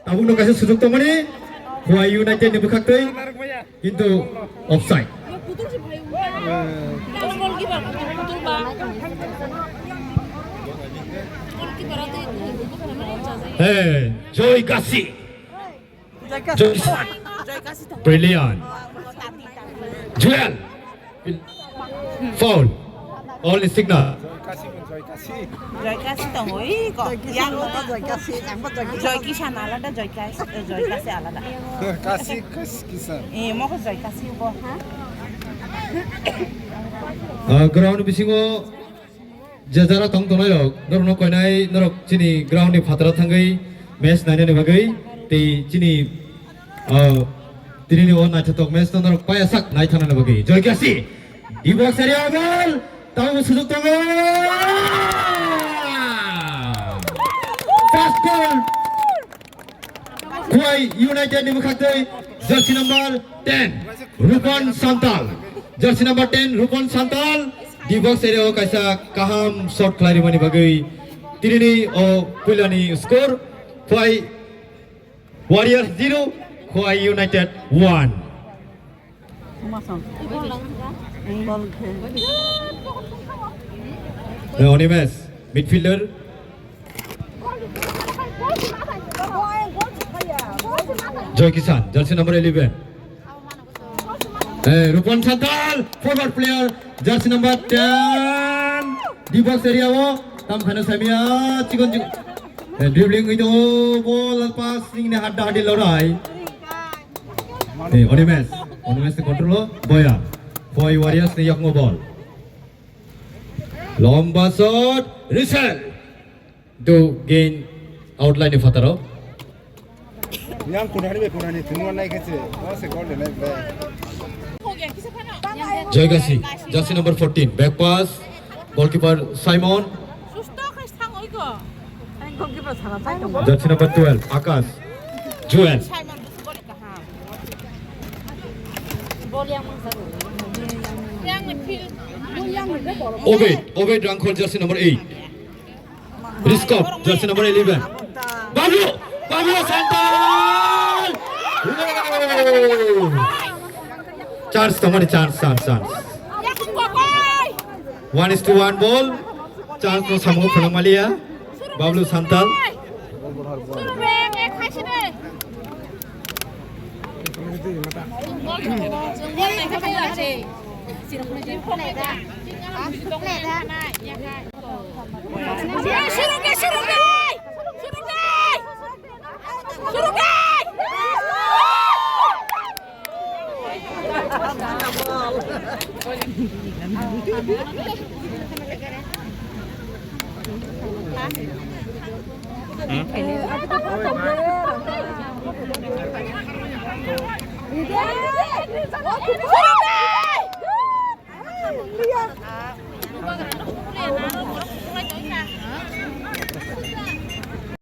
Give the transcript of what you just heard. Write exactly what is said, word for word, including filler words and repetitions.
Tabukno kaisa sujuk tongmani, Khowai United ni bwkhaktwi, kintu offside. Hey, Joy Kasi. Joy Kasi. Brilliant. Joel. Foul. Only signal. Joy Kasi tongo, iko. Yang Joy Kasi, yang Joy Kasi. Joy Kisan alada, Joy Kasi, eh, Joy Kasi alada. Kasi, Kas-, Kisan. Eh, moko Joy Kasi bo. Ah, ground bisingo je jara tong tongnai rok, norokno koinai norok chini ground ni phataro thangwi match nainani bagwi tei chini, ah, tinini o naithotok match no norok paya sak naithanani bagwi. Joy Kasi. D box area ball. Tamo sujuk tongo. First goal. Khowai United ni bwkhaktwi jersey number ten, Rupon Santal. Jersey number ten, Rupon Santal. D box area o kaisa kaham shot khlai rimani bagwi tinini o puilani score. Khowai Warriors zero, Khowai United one. Eh, Onimes, midfielder. Joy Kisan, jersey number eleven. Eh, Rupon Santal, forward player, jersey number ten. D box area o, tam khana samia, chikon chikon. Eh, dribbling itu, ball pass, ini hadda hadi lorai. Eh, Onimes. Onimes ni control o. Boya. Khowai Warriors ni yakmo ball. Lomba shot. Rizal. Do gain outline ni phataro. Yang kunani be kunani, tunu nai kece. Oh, se goal de nai be. Joy Kasi. Jersey number fourteen. Back pass. Goalkeeper Simon. Jersey number twelve, Akash. Joel. Obed, Obed Rangkhol, jersey number eight. Riskop, jersey number eleven. Pablo, Pablo Santal! Wow! Chance, tomani chance, chance, chance. One is to one ball. Chance no samung phunang maliya. Bablu Santal.